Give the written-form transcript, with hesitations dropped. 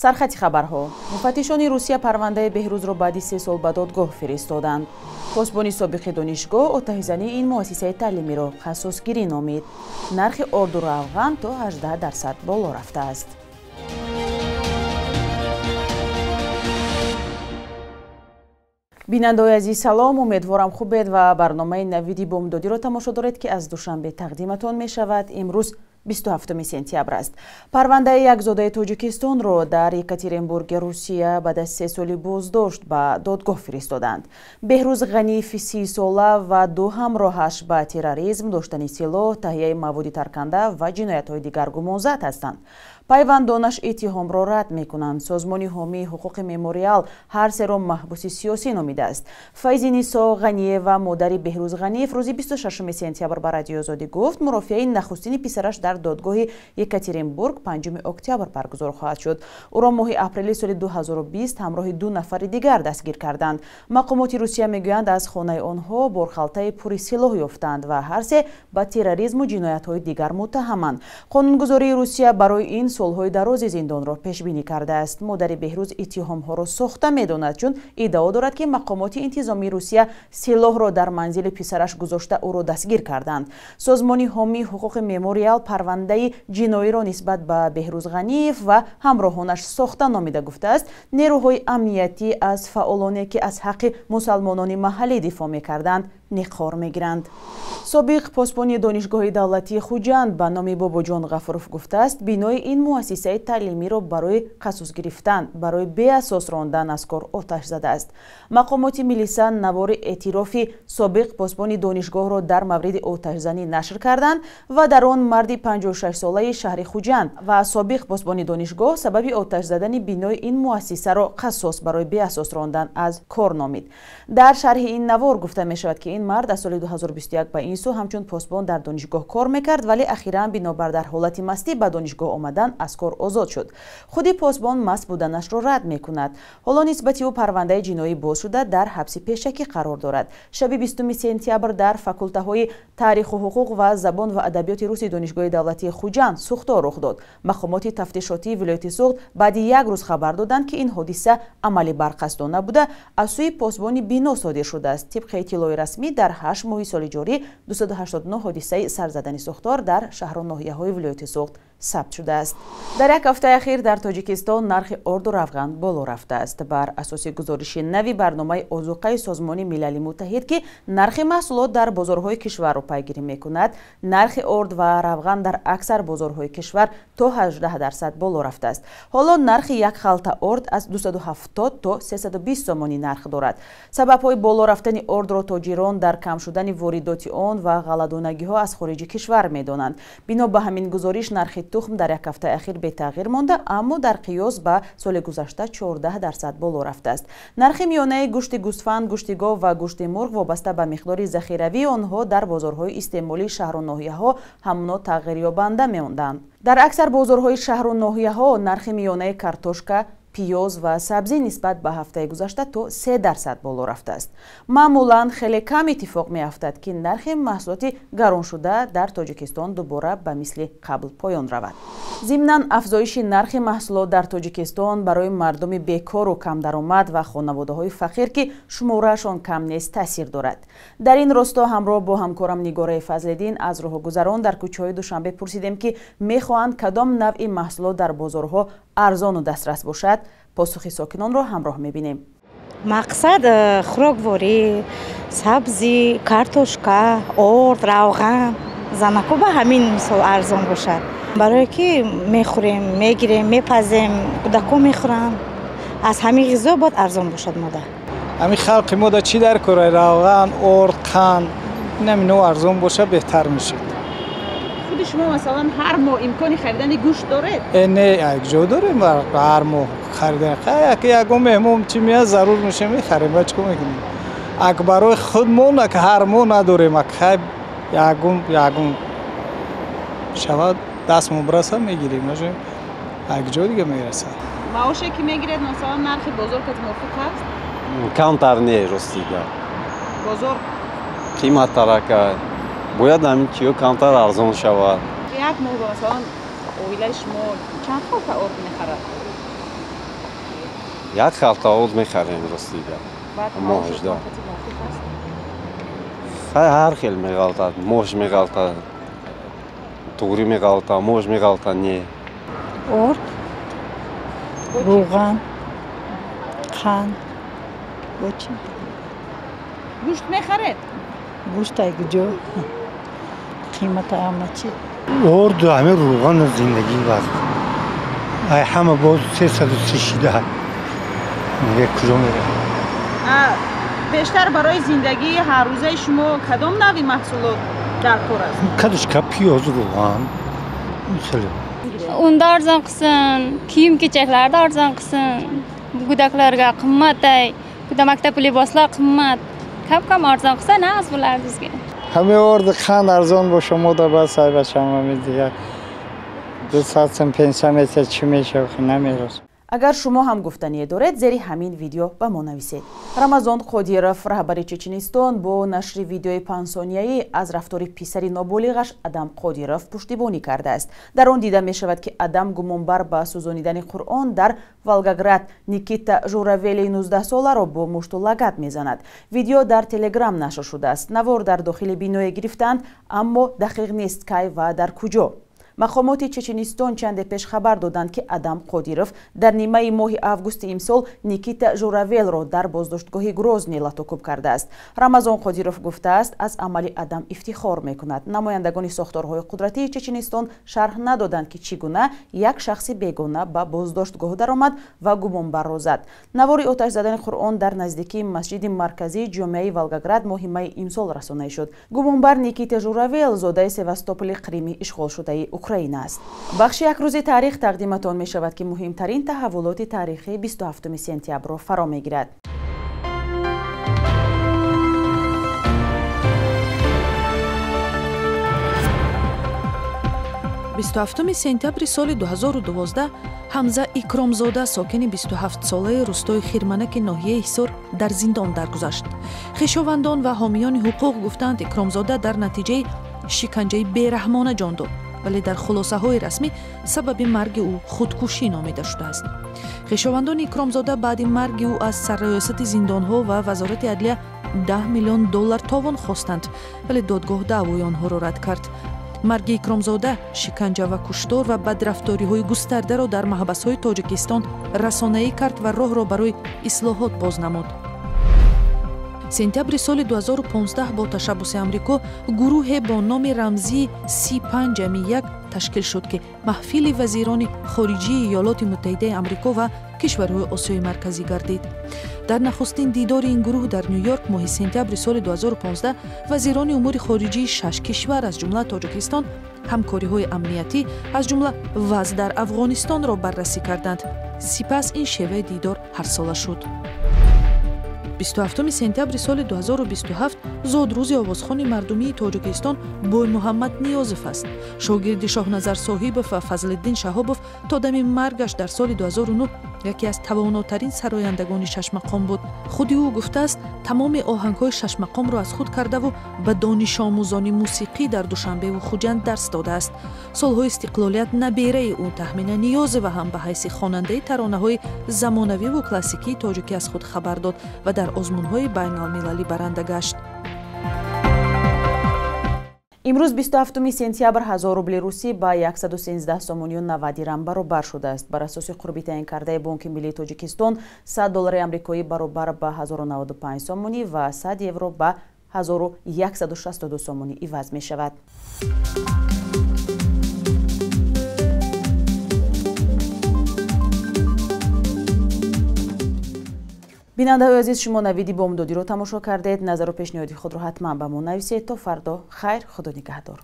Сархати хабарҳо. Муфаттишони Русия парвандаи Беҳрӯзро баъди 3 сол ба додгоҳ фиристоданд. Посбони собиқи донишгоҳ отаҳизании ин муассисаи таълимиро қассосгирӣ номид. Нархи орду равған то 18% боло рафтааст. Бинандаои азиз, салом. Умедворам хубед ва барномаи навиди бомдодиро тамошо доред, ки аз Душанбе тақдиматон мешавад. Имрӯз 27 сентябр аст. Парвандаи якзодаи Тоҷикистонро дар Екатеринбурги Русия баъд аз 3 соли боздошт ба додгоҳ фиристоданд. Беҳрӯз Ғаниев 30-сола ва ду ҳамроҳаш ба терроризм, доштани силоҳ, таҳияи маводи тарканда ва ҷиноятҳои дигар гумонзад ҳастанд. Пайвандонаш иттиҳомро рад мекунанд. Созмони ҳомии ҳуқуқи Мемориал ҳар серо маҳбуси сиёсӣ номидааст. Файзинисо Ғаниева, модари Беҳрӯз Ғаниев, рӯзи 26 сентябр ба Радиои Озодӣ гуфт, мурофиаи нахустини писараш дар додгоҳи Екатеринбург 5 октябр баргузор хоҳад шуд. Ӯро моҳи апрели соли 2020 ҳамроҳи 2 нафари дигар дастгир карданд. Мақомоти Русия мегӯянд, аз хонаи онҳо борхалтаи пури силоҳ ёфтанд ва ҳар се ба терроризму ҷиноятҳои дигар муттаҳаманд. Қонунгузории Русия барои ин солҳои дарози зиндонро пешбинӣ кардааст. Модари Беҳрӯз иттиҳомҳоро сохта медонад, чун иддао дорад, ки мақомоти интизомии Русия силоҳро дар манзили писараш гузошта ӯро дастгир карданд. Созмони ҳомии ҳуқуқи Мемориал парвандаи ҷиноиро нисбат ба Беҳрӯз Ғаниев ва ҳамроҳонаш сохта номида гуфтааст, нерӯҳои амниятӣ аз фаъолоне, ки аз ҳаққи мусалмонони маҳаллӣ дифоъ мекарданд, ниқор мегиранд. Собиқ посбони донишгоҳи давлатии Хуҷанд ба номи Бобоҷон Ғафуров гуфтааст, бинои ин муассисаи таълимиро барои қасос гирифтан, барои беасос рондан аз кор оташ задааст. Мақомоти милиса навори эътирофи собиқ посбони донишгоҳро дар мавриди оташзанӣ нашр карданд ва дар он марди 56-солаи шаҳри Хуҷанд ва собиқ посбони донишгоҳ сабаби оташ задани бинои ин муассисаро қасос барои беасос рондан аз кор номид. Дар шарҳи ин навор гуфта мешавад, ки ин мард аз соли 2021 ба ин сӯ ҳамчун посбон дар донишгоҳ кор мекард, вале ахиран бинобар дар ҳолати мастӣ ба донишгоҳ омадан аз кор озод шуд. Худи посбон маст буданашро рад мекунад. Ҳоло нисбати ӯ парвандаи ҷиноӣ боз шуда дар ҳабси пешакӣ қарор дорад. Шаби 20 сентябр дар факултаҳои таъриху ҳуқуқ ва забон ва адабиёти руси донишгоҳи давлатии Хуҷанд сӯхтор рух дод. Мақомоти тафтишотии вилояти Суғд баъди як рӯз хабар доданд, ки ин ҳодиса амали барқасдона буда, аз сӯи посбони бино содир шудааст. Тибқи иттилои расмӣ, дар 8 моҳи соли ҷорӣ 289 ҳодисаи сарзадани сӯхтор дар шаҳру ноҳияҳои вилояти Суғд сабт шудааст. Дар як ҳафтаи ахир дар Тоҷикистон нархи орду равған боло рафтааст. Бар асоси гузориши нави барномаи озуқаи Созмони Милали Муттаҳид, ки нархи маҳсулот дар бозорҳои кишварро пайгирӣ мекунад, нархи орд ва равған дар аксар бозорҳои кишвар то 18% боло рафтааст. Ҳоло нархи як халта орд аз 270 то 320 сомонӣ нарх дорад. Сабабҳои боло рафтани ордро тоҷирон дар кам шудани воридоти он ва ғалладонагиҳо аз хориҷи кишвар медонанд. Бино ба ҳамин гузориш, нархи тухм дар як ҳафтаи ахир бетағйир монда, аммо дар қиёс ба соли гузашта 14% боло рафтааст. Нархи миёнаи гӯшти гӯсфанд, гӯшти гов ва гӯшти мурғ вобаста ба миқдори захиравии онҳо дар бозорҳои истеъмолии шаҳру ноҳияҳо ҳамно тағйирёбанда мемонданд. Дар аксар бозорҳои шаҳру ноҳияҳо нархи миёнаи картошка, пиёз ва сабзӣ нисбат ба ҳафтаи гузашта то 3% боло рафтааст. Маъмулан хеле кам иттифоқ меафтад, ки нархи маҳсулоти гароншуда дар Тоҷикистон дубора ба мисли қабл поён равад. Зимнан, афзоиши нархи маҳсулот дар Тоҷикистон барои мардуми бекору камдаромад ва хонаводаҳои фақир, ки шумораашон кам нест, таъсир дорад. Дар ин росто ҳамроҳ бо ҳамкорам Нигораи Фазлиддин аз роҳгузарон дар кӯчаҳои Душанбе пурсидем, ки мехоҳанд кадом навъи маҳсулот дар бозорҳо арзону дастрас бошад. Посухи сокинонро ҳамроҳ мебинем. Мақсад хӯрокворӣ, сабзӣ, картошка, орд, равған. Занако ба ҳамин мисол арзон бошад. Барое ки мехӯрем, мегирем, мепазем, кӯдако мехӯранд. Аз ҳамин ғизо бояд арзон бошад мода. Ҳамин халқи мода чӣ дар кора? Равған, орд, қанд. Инам ино арзон бошад беҳтар мешавад. Худи шумо масалан ҳар моҳ имкони харидани гӯшт доред? Не, якҷо дорем ҳар моҳ харидан. Ягон меҳмон чӣ меяд, зарур меша, мехарем. Ба чӣ кор мекунем? Ак барои худмон ак ҳар моҳ надорем, ак хай ягон шавад дастмон бираса мегирем. Якҷо дига мерасад. Маоше ки мегиред, масалан нархи бозор кати мувофиқ аст? Камтар не, ростига. Бозор қиматтарака. Бояд ҳамин чиё камтар арзон шавад. Як моҳ масалан оилаи шумо чанд халта орд мехарад? Як халта орд мехарем ростига. Моҳашда. Хай ҳар хел меғалтад, мош меғалтад, туғри меғалта, мош меғалта, не. Орд, равған, қанд, бо чӣ? Гӯшт мехаред? Гӯшт ай куҷо? Қимата ҳама чӣ? Орду ҳамин равғану зиндагӣ вазъ. Ай ҳама боз 330 шида. Мега куҷо меравад? Бештар барои зиндагии ҳаррӯзаи шумо кадом навъи маҳсулот дар кор аст? Кадушка, пиёз, равған. Хеле. Унда arzon qilsin, kiyim kechaklarni arzon qilsin. Go'daklarga qimmat ay, go'dak maktab liboslar qimmat. Kam-kam arzon qilsa naz bo'lardi bizga. Ҳамин орду қанд арзон боша, мо да бас ай бачам ҳамин дигар. 200 сом пенсия метиҳад, чӣ мешавад, намерасад. Агар шумо ҳам гуфтание доред, зери ҳамин видео ба мо нависед. Рамазон Қодиров, раҳбари Чеченистон, бо нашри видеои панҷсонияӣ аз рафтори писари ноболиғаш Адам Қодиров пуштибонӣ кардааст. Дар он дида мешавад, ки Адам гумонбар ба сӯзонидани Қуръон дар Волгоград Никита Журавели 19-соларо бо мушту лагат мезанад. Видео дар Телеграм нашр шудааст. Навор дар дохили биное гирифтаанд, аммо дақиқ нест кай ва дар куҷо. Мақомоти Чеченистон чанде пеш хабар доданд, ки Адам Қодиров дар нимаи моҳи августи имсол Никита Журавелро дар боздоштгоҳи Грозний латокӯб кардааст. Рамазон Қодиров гуфтааст, аз амали Адам ифтихор мекунад. Намояндагони сохторҳои қудратии Чеченистон шарҳ надоданд, ки чӣ гуна як шахси бегона ба боздоштгоҳ даромад ва гумонбарро зад. Навори оташ задани Қуръон дар наздикии масҷиди марказии ҷомеаи Волгоград моҳи майи имсол расонаӣ шуд. Гумонбар Никита Журавел зодаи Севастополи Қрими ишғолшудаи Украина аст. Бахши як рӯзи таърих тақдиматон мешавад, ки муҳимтарин таҳаввулоти таърихии 27 сентябрро фаро мегирад. 27 сентябри соли 2012 Ҳамза Икромзода, сокини 27-солаи рустои Хирманаки ноҳияи Ҳисор, дар зиндон даргузашт. Хешовандон ва ҳомиёни ҳуқуқ гуфтанд, Икромзода дар натиҷаи шиканҷаи бераҳмона ҷон дод, вале дар хулосаҳои расмӣ сабаби марги ӯ худкушӣ номида шудааст. Хешовандони Икромзода баъди марги ӯ аз сарраёсати зиндонҳо ва Вазорати адлия 10 миллион доллар товон хостанд, вале додгоҳ даъвои онҳоро рад кард. Марги Икромзода шиканҷа ва куштор ва бадрафториҳои густардаро дар маҳбасҳои Тоҷикистон расонаӣ кард ва роҳро барои ислоҳот боз намуд. Сентябри соли 2015 бо ташаббуси Амрико гурӯҳе бо номи рамзии Си5+1 ташкил шуд, ки маҳфили вазирони хориҷии Иёлоти Муттаҳидаи Амрико ва кишварҳои Осиёи Марказӣ гардид. Дар нахустин дидори ин гурӯҳ дар Ню-Йорк моҳи сентябри соли 2015 вазирони умури хориҷии 6 кишвар, аз ҷумла Тоҷикистон, ҳамкориҳои амниятӣ, аз ҷумла вазъ дар Афғонистонро баррасӣ карданд. Сипас ин шеваи дидор ҳарсола шуд. 27 сентябри соли 2027 зодрӯзи овозхони мардумии Тоҷикистон Боймуҳаммад Ниёзов аст. Шогирди Шоҳназар Соҳибов ва Фазлиддин Шаҳобов то дами маргаш дар соли 2009 яке аз тавонотарин сарояндагони шашмақом буд. Худи ӯ гуфтааст, тамоми оҳангҳои шашмақомро аз худ кардаву ба донишомӯзони мусиқӣ дар Душанбеву Хуҷанд дарс додааст. Солҳои истиқлолият набераи ӯ Таҳмина Ниёзова ҳам ба ҳайси хонандаи таронаҳои замонавиву классикии тоҷикӣ аз худ хабар дод ва дар озмунҳои байналмилалӣ баранда гашт. Имрӯз 27 сентябр 1000 рубли русӣ ба 113 сомонию 90 дирам баробар шудааст. Бар асоси қурби таъинкардаи Бонки Миллии Тоҷикистон 100 доллари амрикоӣ баробар ба 1095 сомонӣ ва 100 евро ба 1162 сомонӣ иваз мешавад. Бинандаҳои азиз, шумо навиди бомдодиро тамошо кардед. Назару пешниҳоди худро ҳатман ба мо нависед. То фардо хайр, худо нигаҳдор.